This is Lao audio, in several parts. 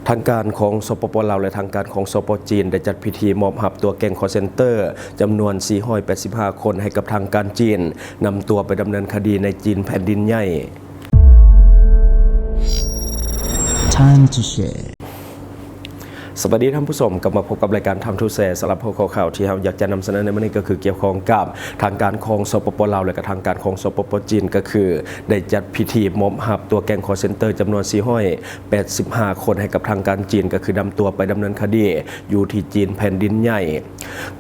ທາງການຂອງ ສປປ ລາວ ແລະ ທາງການຂອງ ສປ ຈີນ ໄດ້ຈັດພິທີມອບຮັບຕົວແກ້ງຄອລເຊັນເຕີຈຳນວນ ສີ່ຮ້ອຍແປດສິບຫ້າ ຄົນ ໃຫ້ກັບທາງການຈີນ, ນຳຕົວໄປດຳເນີນຄະດີໃນຈີນແຜ່ນດິນໃຫຍ່. Time to share. ສະບາຍດີທ່ານຜູ້ຊົມ, ກັບມາພົບກັບລາຍການ Time to Share. ສຳລັບຫົວຂໍ້ຂ່າວທີ່ເຮົາຢາກຈະນຳສະເໜີໃນມື້ນີ້ ກໍຄືກ່ຽວຂ້ອງກັບທາງການຂອງ ສປປ ລາວ ແລະ ກະທາງການຂອງ ສປປ ຈີນ ກໍຄືໄດ້ຈັດພິທີມອບຮັບຕົວແກ້ງຄອລເຊັນເຕີຈຳນວນ ສີ່ຮ້ອຍແປດສິບຫ້າ ຄົນ ໃຫ້ກັບທາງການຈີນ, ກໍຄືນຳຕົວໄປດຳເນີນຄະດີຢູ່ທີ່ຈີນແຜ່ນດິນໃຫຍ່.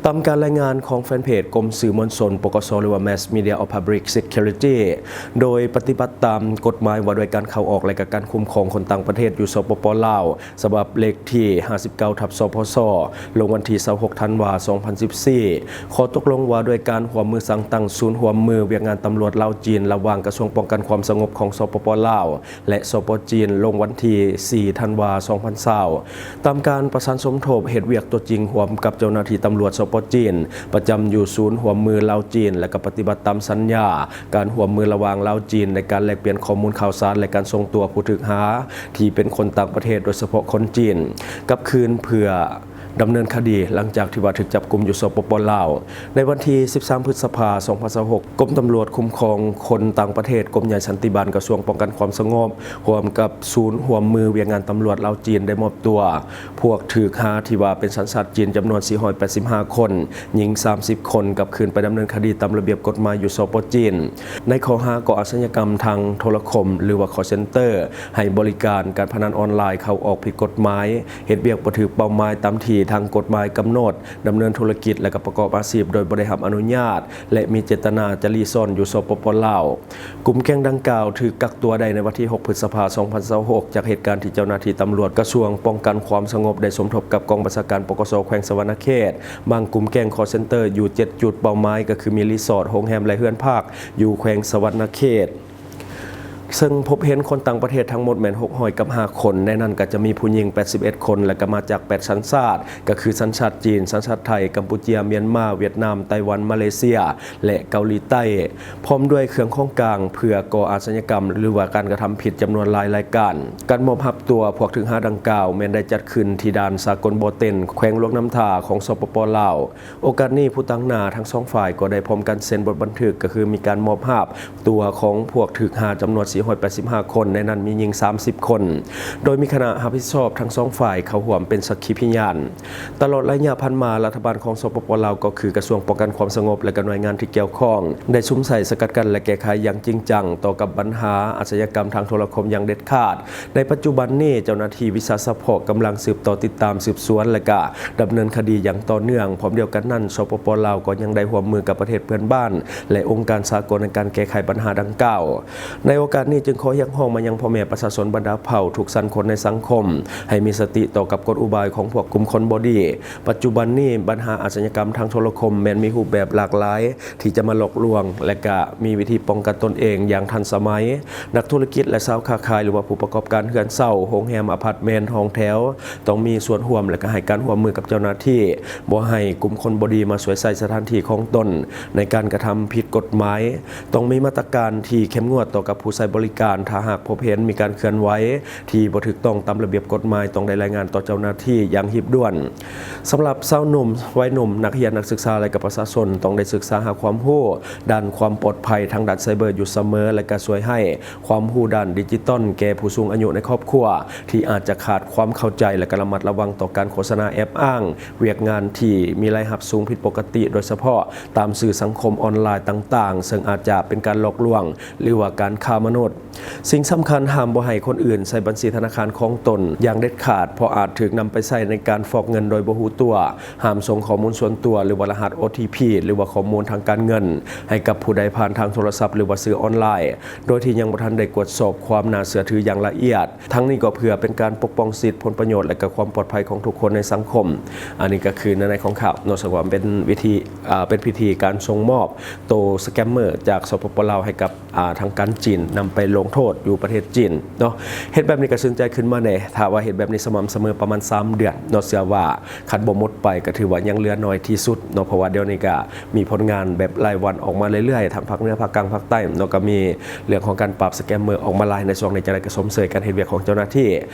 ຕາມການລາຍງານຂອງແຟນເພຈກົມສື່ມວນຊົນ ປກສ ຫຼືວ່າ Mass Media of Public Security ໂດຍປະຕິບັດຕາມກົດໝາຍວ່າດ້ວຍການເຂົ້າອອກ ແລະ ກະການຄຸ້ມຄອງຄົນຕ່າງປະເທດຢູ່ ສປປ ລາວ ສະບັບເລກທີ ຫ້າສິບເກົ້າ ທັບ ສພສ ລົງວັນທີ ຊາວຫົກ ທັນວາ ສອງພັນສິບສີ່, ຂໍ້ຕົກລົງວ່າດ້ວຍການຮ່ວມມືສ້າງຕັ້ງສູນຮ່ວມມືວຽກງານຕຳຫຼວດລາວ-ຈີນ ລະຫວ່າງກະຊວງປ້ອງກັນຄວາມສະຫງົບຂອງ ສປປ ລາວ ແລະ ສປ ຈີນ ລົງວັນທີ ສີ່ ທັນວາ ສອງພັນຊາວ. ຕາມການປະສານສົມທົບເຮັດວຽກຕົວຈິງຮ່ວມກັບເຈົ້າໜ້າທີ່ຕຳຫຼວດ ສປ ຈີນ ປະຈຳຢູ່ສູນຮ່ວມມືລາວ-ຈີນ ແລະ ກະປະຕິບັດຕາມສັນຍາການຮ່ວມມືລະຫວ່າງລາວ-ຈີນ ໃນການແລກປ່ຽນຂໍ້ມູນຂ່າວສານ ແລະ ການສົ່ງຕົວຜູ້ຖືກຫາທີ່ເປັນຄົນຕ່າງປະເທດ, ໂດຍສະເພາະຄົນຈີນ, ກັບຄືນເພື່ອດຳເນີນຄະດີ ຫຼັງຈາກທີ່ວ່າຖືກຈັບກຸມຢູ່ ສປປ ລາວ. ໃນວັນທີ ສິບສາມ ພຶດສະພາ ສອງພັນຊາວຫົກ, ກົມຕຳຫຼວດຄຸ້ມຄອງຄົນຕ່າງປະເທດ, ກົມໃຫຍ່ສັນຕິບານ, ກະຊວງປ້ອງກັນຄວາມສະຫງົບ ຮ່ວມກັບສູນຮ່ວມມືວຽກງານຕຳຫຼວດລາວ-ຈີນ ໄດ້ມອບຕົວພວກຖືກຫາທີ່ວ່າເປັນສັນຊາດຈີນຈຳນວນ ສີ່ຮ້ອຍແປດສິບຫ້າ ຄົນ, ຍິງ ສາມສິບ ຄົນ, ກັບຄືນໄປດຳເນີນຄະດີຕາມລະບຽບກົດໝາຍຢູ່ ສປ ຈີນ ໃນຂໍ້ຫາກໍ່ອາຊະຍາກຳທາງໂທລະຄົມ ຫຼືວ່າ call center ໃຫ້ບໍລິການການພະນັນອອນລາຍ, ເຂົ້າອອກຜິດກົດໝາຍ, ເຮັດວຽກບໍ່ຖືກເປົ້າໝາຍຕາມທີ່ທາງກົດໝາຍກຳນົດ, ດຳເນີນທຸລະກິດ ແລະ ກະປະກອບອາຊີບໂດຍບໍ່ໄດ້ຮັບອະນຸຍາດ ແລະ ມີເຈດຕະນາຈະລີ້ຊ່ອນຢູ່ ສປປ ລາວ. ກຸ່ມແກ້ງດັ່ງກ່າວຖືກກັກຕົວໄດ້ໃນວັນທີ ຫົກ ພຶດສະພາ ສອງພັນຊາວຫົກ ຈາກເຫດການທີ່ເຈົ້າໜ້າທີ່ຕຳຫຼວດກະຊວງປ້ອງກັນຄວາມສະຫງົບໄດ້ສົມທົບກັບກອງບັນຊາການ ປກສ ແຂວງສະຫວັນນະເຂດ, ບາງກຸ່ມແກ້ງ call center ຢູ່ ເຈັດ ຈຸດເປົ້າໝາຍ ກໍຄືມີຣີສອດ, ໂຮງແຮມ ແລະ ເຮືອນພັກຢູ່ແຂວງສະຫວັນນະເຂດ. ເຊິ່ງພົບເຫັນຄົນຕ່າງປະເທດທັງໝົດແມ່ນ ຫົກຮ້ອຍກັບຫ້າ ຄົນ, ໃນນັ້ນກໍຈະມີຜູ້ຍິງ ແປດສິບເອັດ ຄົນ ແລະ ກໍມາຈາກ ແປດ ສັນຊາດ ກໍຄືສັນຊາດຈີນ, ສັນຊາດໄທ, ກຳປູເຈຍ, ມຽນມາ, ຫວຽດນາມ, ໄຕ້ຫວັນ, ມາເລເຊຍ ແລະ ເກົາຫຼີໃຕ້, ພ້ອມດ້ວຍເຄື່ອງຂອງກາງເພື່ອກໍ່ອາຊະຍາກຳ ຫຼືວ່າການກະທຳຜິດຈຳນວນຫຼາຍລາຍການ. ການມອບຮັບຕົວພວກຖືກຫາດັ່ງກ່າວ ແມ່ນໄດ້ຈັດຂຶ້ນທີ່ດ່ານສາກົນບໍ່ເຕັນ ແຂວງຫຼວງນ້ຳທາ ຂອງ ສປປ ລາວ. ໂອກາດນີ້ ຜູ້ຕາງໜ້າທັງສອງຝ່າຍກໍໄດ້ພ້ອມກັນເຊັນບົດບັນທຶກ, ກໍຄືມີການມອບຮັບຕົວຂອງພວກຖືກຫາຈຳນວນ ສີ່ຮ້ອຍແປດສິບຫ້າ ຄົນ, ໃນນັ້ນມີຍິງ ສາມສິບ ຄົນ, ໂດຍມີຄະນະຮັບຜິດຊອບທັງສອງຝ່າຍເຂົ້າຮ່ວມເປັນສັກຂີພະຍານ. ຕະຫຼອດໄລຍະຜ່ານມາ, ລັດຖະບານຂອງ ສປປ ລາວ ກໍຄືກະຊວງປ້ອງກັນຄວາມສະຫງົບ ແລະ ກະໜ່ວຍງານທີ່ກ່ຽວຂ້ອງ ໄດ້ສຸມໃສ່ສະກັດກັ້ນ ແລະ ແກ້ໄຂຢ່າງຈິງຈັງຕໍ່ກັບບັນຫາອາຊະຍາກຳທາງໂທລະຄົມຢ່າງເດັດຂາດ. ໃນປັດຈຸບັນນີ້, ເຈົ້າໜ້າທີ່ວິຊາສະເພາະກຳລັງສືບຕໍ່ຕິດຕາມ, ສືບສວນ ແລະ ກະດຳເນີນຄະດີຢ່າງຕໍ່ເນື່ອງ. ພ້ອມດຽວກັນນັ້ນ, ສປປ ລາວ ກໍຍັງໄດ້ຮ່ວມມືກັບປະເທດເພື່ອນບ້ານ ແລະ ອົງການສາກົນໃນການແກ້ໄຂບັນຫາດັ່ງກ່າວ. ໃນໂອກາດນີ້, ຈຶ່ງຂໍຮຽກຮ້ອງມາຍັງພໍ່ແມ່ປະຊາຊົນບັນດາເຜົ່າທຸກຊັ້ນຄົນໃນສັງຄົມ ໃຫ້ມີສະຕິຕໍ່ກັບກົນອຸບາຍຂອງພວກກຸ່ມຄົນບໍ່ດີ. ປັດຈຸບັນນີ້, ບັນຫາອາຊະຍາກຳທາງໂທລະຄົມແມ່ນມີຮູບແບບຫຼາກຫຼາຍ ທີ່ຈະມາຫຼອກລວງ ແລະ ກະມີວິທີປ້ອງກັນຕົນເອງຢ່າງທັນສະໄໝ. ນັກທຸລະກິດ ແລະ ຊາວຄ້າຂາຍ ຫຼືວ່າຜູ້ປະກອບການເຮືອນເຊົ່າ, ໂຮງແຮມ, ອາພາດເມັນ, ຫ້ອງແຖວ ຕ້ອງມີສ່ວນຮ່ວມ ແລະ ກະໃຫ້ການຮ່ວມມືກັບເຈົ້າໜ້າທີ່, ບໍ່ໃຫ້ກຸ່ມຄົນບໍ່ດີມາສວຍໃຊ້ສະຖານທີ່ຂອງຕົນໃນການກະທຳຜິດກົດໝາຍ. ຕ້ອງມີມາດຕະການທີ່ເຂັ້ມງວດຕໍ່ກັບຜູ້ໃຊ້ບໍລິການ. ຖ້າຫາກພົບເຫັນມີການເຄື່ອນໄຫວ ທີ່ບໍ່ຖືກຕ້ອງຕາມລະບຽບກົດໝາຍ ຕ້ອງໄດ້ລາຍງານຕໍ່ເຈົ້າໜ້າທີ່ຢ່າງຮີບດ່ວນ. ສຳລັບຊາວໜຸ່ມ, ໄວໜຸ່ມ, ນັກຮຽນ, ນັກສຶກສາ ແລະ ກະປະຊາຊົນ ຕ້ອງໄດ້ສຶກສາຫາຄວາມຮູ້ດ້ານຄວາມປອດໄພທາງດ້ານໄຊເບີຢູ່ສະເໝີ ແລະ ກະຊ່ວຍໃຫ້ຄວາມຮູ້ດ້ານດິຈິຕອນແກ່ຜູ້ສູງອາຍຸໃນຄອບຄົວທີ່ອາດຈະຂາດຄວາມເຂົ້າໃຈ ແລະ ກະລະມັດລະວັງຕໍ່ການໂຄສະນາແອບອ້າງວຽກງານທີ່ມີລາຍຮັບສູງຜິດປົກກະຕິ, ໂດຍສະເພາະຕາມສື່ສັງຄົມອອນລາຍຕ່າງໆ, ເຊິ່ງອາດຈະເປັນການຫຼອກລວງ ຫຼືວ່າການຄ້າມະນຸດ. ສິ່ງສຳຄັນ, ຫ້າມບໍ່ໃຫ້ຄົນອື່ນໃຊ້ບັນຊີທະນາຄານຂອງຕົນຢ່າງເດັດຂາດ, ເພາະອາດຖືກນຳໄປໃຊ້ໃນການຟອກເງິນໂດຍບໍ່ຮູ້ຕົວ. ຫ້າມສົ່ງຂໍ້ມູນສ່ວນຕົວ ຫຼືວ່າລະຫັດ ໂອ ທີ ພີ ຫຼືວ່າຂໍ້ມູນທາງການເງິນ ໃຫ້ກັບຜູ້ໃດຜ່ານທາງໂທລະສັບ ຫຼືວ່າສື່ອອນລາຍ ໂດຍທີ່ຍັງບໍ່ທັນໄດ້ກວດສອບຄວາມໜ້າເຊື່ອຖືຢ່າງລະອຽດ. ທັງນີ້ກໍເພື່ອເປັນການປົກປ້ອງສິດ, ຜົນປະໂຫຍດ ແລະ ກະຄວາມປອດໄພຂອງທຸກຄົນໃນສັງຄົມ. ອັນນີ້ກໍຄືເນື້ອໃນຂອງຂ່າວເນາະ, ສະກອງເປັນວິທີ, ເອີ, ເປັນພິທີການສົ່ງມອບໂຕສະແກມເມີຈາກ ສປປ ລາວ ໃຫ້ກັບ ອາ ທາງການຈີນ ນຳ ໄປລົງໂທດຢູ່ປະເທດຈີນເນາະ. ເຮັດແບບນີ້ກໍຊື່ນໃຈຂຶ້ນມາແດ່. ຖ້າວ່າເຮັດແບບນີ້ສະໝ່ຳສະເໝີປະມານສາມເດືອນເນາະ, ເຊື່ອວ່າຄັນບໍ່ໝົດໄປກໍຖືວ່າຍັງເຫຼືອໜ້ອຍທີ່ສຸດເນາະ, ເພາະວ່າດຽວນີ້ກໍມີຜົນງານແບບລາຍວັນອອກມາເລື້ອຍໆ ທັງພາກເໜືອ, ພາກກາງ, ພາກໃຕ້ເນາະ, ກໍມີເລື່ອງຂອງການປາບສະແກມເມີອອກມາຫຼາຍໃນຊ່ວງນີ້. ຈັ່ງໃດກໍຊົມເຊີຍການເຮັດວຽກຂອງເຈົ້າໜ້າທີ່.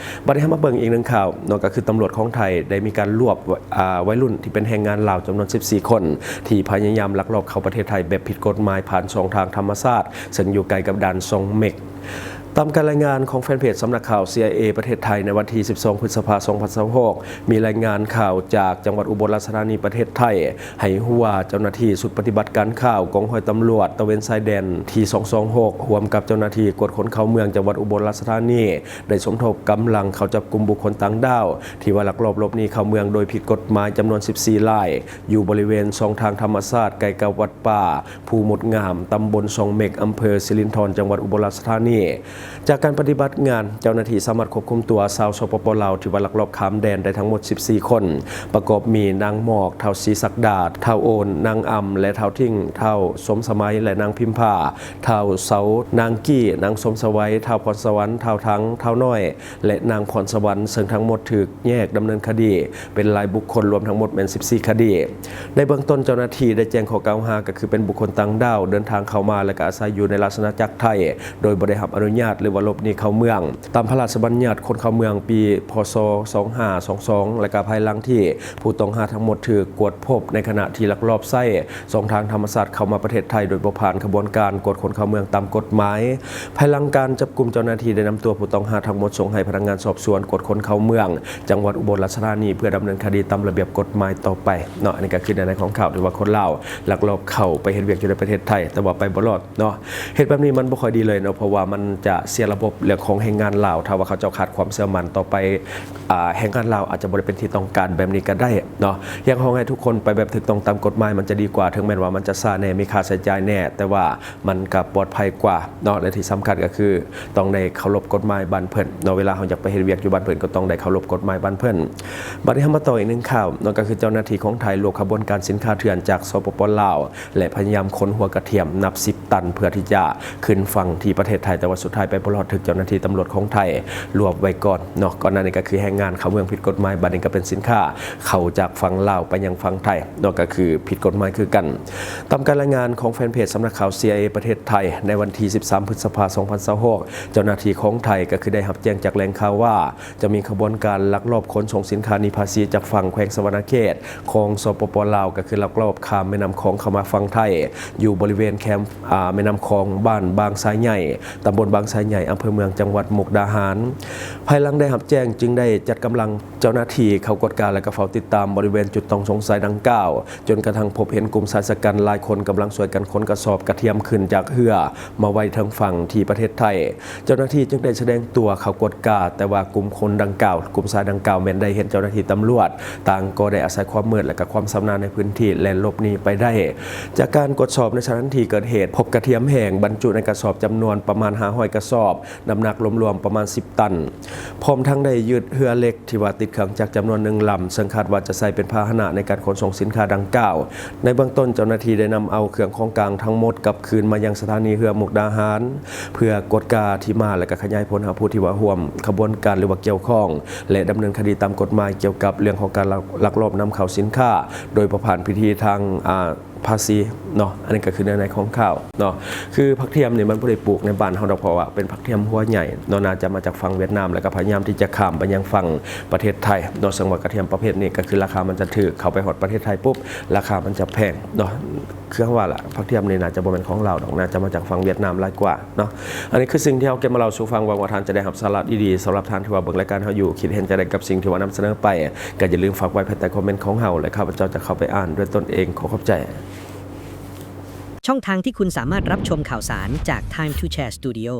ບັດນີ້ເຮົາມາເບິ່ງອີກໜຶ່ງຂ່າວເນາະ, ກໍຄືຕຳຫຼວດຂອງໄທໄດ້ມີການລວບ ອາ ໄວລຸ້ນທີ່ເປັນແຮງງານລາວຈຳນວນສິບສີ່ຄົນ ທີ່ພະຍາຍາມລັກລອບເຂົ້າປະເທດໄທແບບຜິດກົດໝາຍ ຜ່ານຊ່ອງທາງທຳມະຊາດ ເຊິ່ງຢູ່ໃກ້ກັບດ່ານຊ່ອງເມັກ. ຕາມການລາຍງານຂອງແຟນເພຈສຳນັກຂ່າວ ຊີໄອເອ ປະເທດໄທ ໃນວັນທີສິບສອງ ພຶດສະພາ ສອງພັນຊາວຫົກ ມີລາຍງານຂ່າວຈາກຈັງຫວັດອຸບົນລາຊະທານີ ປະເທດໄທ ໃຫ້ຮູ້ວ່າ ເຈົ້າໜ້າທີ່ຊຸດປະຕິບັດການຂ່າວ ກອງຮ້ອຍຕຳຫຼວດຕະເວນຊາຍແດນທີສອງສອງຫົກ ຮ່ວມກັບເຈົ້າໜ້າທີ່ກວດຄົນເຂົ້າເມືອງຈັງຫວັດອຸບົນລາຊະທານີ ໄດ້ສົມທົບກຳລັງເຂົ້າຈັບກຸມບຸກຄົນຕ່າງດ້າວ ທີ່ວ່າລັກລອບຫຼົບໜີເຂົ້າເມືອງໂດຍຜິດກົດໝາຍ ຈຳນວນສິບສີ່ລາຍ ຢູ່ບໍລິເວນຊ່ອງທາງທຳມະຊາດ ໃກ້ກັບວັດປ່າພູມຸດງາມ ຕຳບົນຊ່ອງເມັກ ອຳເພີສິລິນທອນ ຈັງຫວັດອຸບົນລາຊະທານີ. ຈາກການປະຕິບັດງານ, ເຈົ້າໜ້າທີ່ສາມາດຄວບຄຸມຕົວຊາວ ສປປ ລາວ ທີ່ວ່າລັກລອບຂ້າມແດນໄດ້ທັງໝົດສິບສີ່ຄົນ, ປະກອບມີ ນາງໝອກ, ທ້າວສີສັກດາ, ທ້າວໂອນ, ນາງອຳ ແລະ ທ້າວທິງ, ທ້າວສົມສະໄໝ ແລະ ນາງພິມພາ, ທ້າວເສົາ, ນາງກີ້, ນາງສົມສະໄຫວ, ທ້າວພອນສະຫວັນ, ທ້າວຖັງ, ທ້າວນ້ອຍ ແລະ ນາງພອນສະຫວັນ, ເຊິ່ງທັງໝົດຖືກແຍກດຳເນີນຄະດີເປັນລາຍບຸກຄົນ, ລວມທັງໝົດແມ່ນສິບສີ່ຄະດີ. ໃນເບື້ອງຕົ້ນເຈົ້າໜ້າທີ່ໄດ້ແຈ້ງຂໍ້ກ່າວຫາ ກໍຄືເປັນບຸກຄົນຕ່າງດ້າວເດີນທາງເຂົ້າມາ ແລະ ກໍອາໄສຢູ່ໃນລາຊະອານາຈັກໄທ ໂດຍບໍ່ໄດ້ຮັບອະນຸຍາດ ຫຼືວ່າຫຼົບໜີເຂົ້າເມືອງ ຕາມພະລາຊະບັນຍັດຄົນເຂົ້າເມືອງປີ ພ.ສ. ສອງຫ້າສອງສອງ ແລະ ກໍພາຍຫຼັງທີ່ຜູ້ຕ້ອງຫາທັງໝົດຖືກກວດພົບໃນຂະນະທີ່ລັກລອບໃຊ້ ຊ່ອງທາງທຳມະຊາດເຂົ້າມາປະເທດໄທໂດຍບໍ່ຜ່ານຂະບວນການກວດຄົນເຂົ້າເມືອງຕາມກົດໝາຍ. ພາຍຫຼັງການຈັບກຸມ, ເຈົ້າໜ້າທີ່ໄດ້ນຳຕົວຜູ້ຕ້ອງຫາທັງໝົດສົ່ງໃຫ້ພະນັກງານສອບສວນກວດຄົນເຂົ້າເມືອງຈັງຫວັດອຸບົນລາຊະທານີ ເພື່ອດຳເນີນຄະດີຕາມລະບຽບກົດໝາຍຕໍ່ໄປເນາະ. ອັນນີ້ກໍຄືໃນຂອງຂ່າວທີ່ວ່າຄົນລາວລັກລອບເຂົ້າໄປເຮັດວຽກຢູ່ໃນປະເທດໄທ ແຕ່ວ່າໄປບໍ່ລອດເນາະ. ເຮັດແບບນີ້ມັນບໍ່ຄ່ອຍດີເລີຍເນາະ, ເພາະວ່າມັນຈະເສຍລະບົບເລື່ອງຂອງແຮງງານລາວ. ຖ້າວ່າເຂົາເຈົ້າຂາດຄວາມເຊື່ອໝັ້ນຕໍ່ໄປ, ອາ, ແຮງງານລາວອາດຈະບໍ່ໄດ້ເປັນທີ່ຕ້ອງການແບບນີ້ກໍໄດ້ເນາະ. ຮຽກຮ້ອງໃຫ້ທຸກຄົນໄປແບບຖືກຕ້ອງຕາມກົດໝາຍ ມັນຈະດີກວ່າ, ເຖິງແມ່ນວ່າມັນຈະຊ້າແດ່, ມີຄ່າໃຊ້ຈ່າຍແດ່, ແຕ່ວ່າ ມັນກໍປອດໄພກວ່າເນາະ ແລະ ທີ່ສຳຄັນກໍຄືຕ້ອງໄດ້ເຄົາລົບກົດໝາຍບ້ານເພິ່ນເນາະ. ເວລາເຮົາຢາກໄປເຮັດວຽກຢູ່ບ້ານເພິ່ນ ກໍຕ້ອງໄດ້ເຄົາລົບກົດໝາຍບ້ານເພິ່ນ. ບັດນີ້ເຮົາມາຕໍ່ອີກໜຶ່ງຂ່າວເນາະ, ກໍຄືເຈົ້າໜ້າທີ່ຂອງໄທລວບຂະບວນການສິນຄ້າເຖື່ອນຈາກ ສປປ ລາວ ແລະ ພະຍາຍາມຂົນຫົວກະທຽມນັບສິບຕັນ ເພື່ອທີ່ຈະຂຶ້ນຝັ່ງທີ່ປະເທດໄທ, ແຕ່ວ່າສຸດທ້າຍໄປບໍ່ລອດ, ຖືກເຈົ້າໜ້າທີ່ຕຳຫຼວດຂອງໄທລວບໄວ້ກ່ອນເນາະ. ກ່ອນໜ້ານີ້ກໍຄືແຮງງານເຂົ້າເມືອງຜິດກົດໝາຍ, ບັດນີ້ກໍເປັນສິນຄ້າເຂົ້າຈາກຝັ່ງລາວໄປຍັງຝັ່ງໄທເນາະ, ກໍຄືຜິດກົດໝາຍຄືກັນ. ຕາມການລາຍງານຂອງແຟນເພຈສຳນັກຂ່າວ ຊີໄອເອ ປະເທດໄທ ໃນວັນທີສິບສາມ ພຶດສະພາ ສອງພັນຊາວຫົກ ເຈົ້າໜ້າທີ່ຂອງໄທກໍຄືໄດ້ຮັບແຈ້ງຈາກແຫຼ່ງຂ່າວວ່າ ຈະມີຂະບວນການລັກລອບຂົນສົ່ງສິນຄ້າໜີພາສີຈາກຝັ່ງແຂວງສະຫວັນນະເຂດຂອງ ສປປ ລາວ ກໍຄືລັກລອບຂ້າມແມ່ນ້ຳຂອງເຂົ້າມາຝັ່ງໄທ ຢູ່ບໍລິເວນແຄມ ອາ ແມ່ນ້ຳຂອງ ບ້ານບາງຊາຍໃຫຍ່ ຕຳບົນບາງຊາຍໃຫຍ່ ອຳເພີເມືອງ ຈັງຫວັດມຸກດາຫານ. ພາຍຫຼັງໄດ້ຮັບແຈ້ງ ຈຶ່ງໄດ້ຈັດກຳລັງ ເຈົ້າໜ້າທີ່ເຂົ້າກວດກາ ແລະ ກໍເຝົ້າຕິດຕາມບໍລິເວນຈຸດຕ້ອງສົງໄສດັ່ງກ່າວ ຈົນກະທັ່ງພົບເຫັນກຸ່ມຊາຍຊະກັນຫຼາຍຄົນກຳລັງຊ່ວຍກັນຂົນກະສອບກະທຽມຂຶ້ນຈາກເຮືອມາໄວ້ເທິງຝັ່ງທີ່ປະເທດໄທ. ເຈົ້າໜ້າທີ່ຈຶ່ງໄດ້ສະແດງຕົວເຂົ້າກວດກາ, ແຕ່ວ່າກຸ່ມຄົນດັ່ງກ່າວ, ກຸ່ມຊາຍດັ່ງກ່າວແມ່ນໄດ້ເຫັນເຈົ້າໜ້າທີ່ຕຳຫຼວດ, ຕ່າງກໍໄດ້ອາໄສຄວາມມືດ ແລະ ກໍຄວາມຊຳນານໃນພື້ນທີ່ ແລ່ນຫຼົບໜີໄປໄດ້. ຈາກການກວດສອບໃນສະຖານທີ່ເກີດເຫດ, ພົບກະທຽມແຫ້ງບັນຈຸໃນກະສອບຈຳນວນປະມານຫ້າຮ້ອຍກະສອບ, ນ້ຳໜັກລວມໆປະມານສິບຕັນ. ພ້ອມທັງໄດ້ຍຶດເຮືອເຫຼັກທີ່ວ່າຕິດເຄື່ອງຈັກຈຳນວນໜຶ່ງລຳ, ເຊິ່ງຄາດວ່າຈະໃຊ້ເປັນພາຫະນະໃນການຂົນສົ່ງສິນຄ້າດັ່ງກ່າວ. ໃນເບື້ອງຕົ້ນ, ເຈົ້າໜ້າທີ່ໄດ້ນຳເອົາເຄື່ອງຂອງກາງທັງໝົດກັບຄືນມາຍັງສະຖານີເຮືອມຸກດາຫານ ເພື່ອກວດກາທີ່ມາ ແລະ ກະຂະຫຍາຍຜົນຫາຜູ້ທີ່ວ່າຮ່ວມຂະບວນການ ຫຼື ວ່າກ່ຽວຂ້ອງ ແລະ ດຳເນີນຄະດີຕາມກົດໝາຍກ່ຽວກັບເລື່ອງຂອງການລັກ ລັກລອບນຳເຂົ້າສິນຄ້າ ໂດຍບໍ່ຜ່ານພິທີທາງ ອາ ພາສີເນາະ. ອັນນີ້ກໍຄືເນື້ອໃນຂອງຂ່າວເນາະ. ຄືຜັກທຽມນີ້ມັນບໍ່ໄດ້ປູກໃນບ້ານເຮົາດອກ, ເພາະວ່າເປັນຜັກທຽມຫົວໃຫຍ່ເນາະ, ໜ້າຈະມາຈາກຝັ່ງຫວຽດນາມ ແລ້ວກໍພະຍາຍາມທີ່ຈະຂ້າມໄປຍັງຝັ່ງປະເທດໄທເນາະ. ເຊິ່ງວ່າກະທຽມປະເພດນີ້ກໍຄືລາຄາມັນຈະຖືກ, ເຂົ້າໄປຮອດປະເທດໄທປຸບ ລາຄາມັນຈະແພງເນາະ. ຄືເຮົາວ່າລະ, ຜັກທຽມນີ້ໜ້າຈະບໍ່ແມ່ນຂອງລາວດອກ, ໜ້າຈະມາຈາກຝັ່ງຫວຽດນາມຫຼາຍກວ່າເນາະ. ອັນນີ້ຄືສິ່ງທີ່ເຮົາເກັບມາເລົ່າສູ່ຟັງ, ຫວັງວ່າທ່ານຈະໄດ້ຮັບສາລະດີໆ. ສຳລັບທ່ານທີ່ວ່າເບິ່ງລາຍການເຮົາຢູ່, ຄິດເຫັນຈັ່ງໃດກັບສິ່ງທີ່ວ່ານຳສະເໜີໄປ? ກໍຢ່າລືມຝາກໄວ້ພາຍໃຕ້ຄອມເມັນຂອງເຮົາ ແລະ ຂ້າພະເຈົ້າຈະເຂົ້າໄປອ່ານດ້ວຍຕົນເອງ. ຂໍຂອບໃຈ. ช่องทางที่คุณสามารถรับชมข่าวสารจาก Time to Share Studio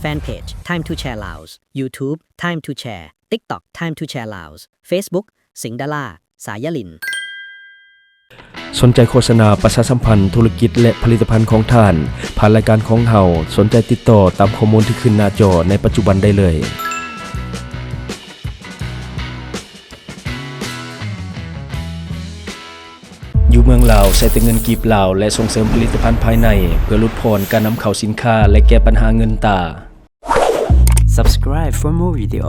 Fanpage Time to Share Laos YouTube Time to Share TikTok Time to Share Laos Facebook สิงห์ดารา สายลิน ສົນໃຈໂຄສະນາ, ປະຊາສຳພັນທຸລະກິດ ແລະ ຜະລິດຕະພັນຂອງທ່ານ ຜ່ານລາຍການຂອງເຮົາ, ສົນໃຈຕິດຕໍ່ຕາມຂໍ້ມູນທີ່ຂຶ້ນໜ້າຈໍໃນປັດຈຸບັນໄດ້ເລີຍ. ເມືອງລາວໃຊ້ແຕ່ເງິນກີບລາວ ແລະ ສົ່ງເສີມຜະລິດຕະພັນພາຍໃນ ເພື່ອຫຼຸດຜ່ອນການນຳເຂົ້າສິນຄ້າ ແລະ ແກ້ບັນຫາເງິນຕາ. Subscribe for more video.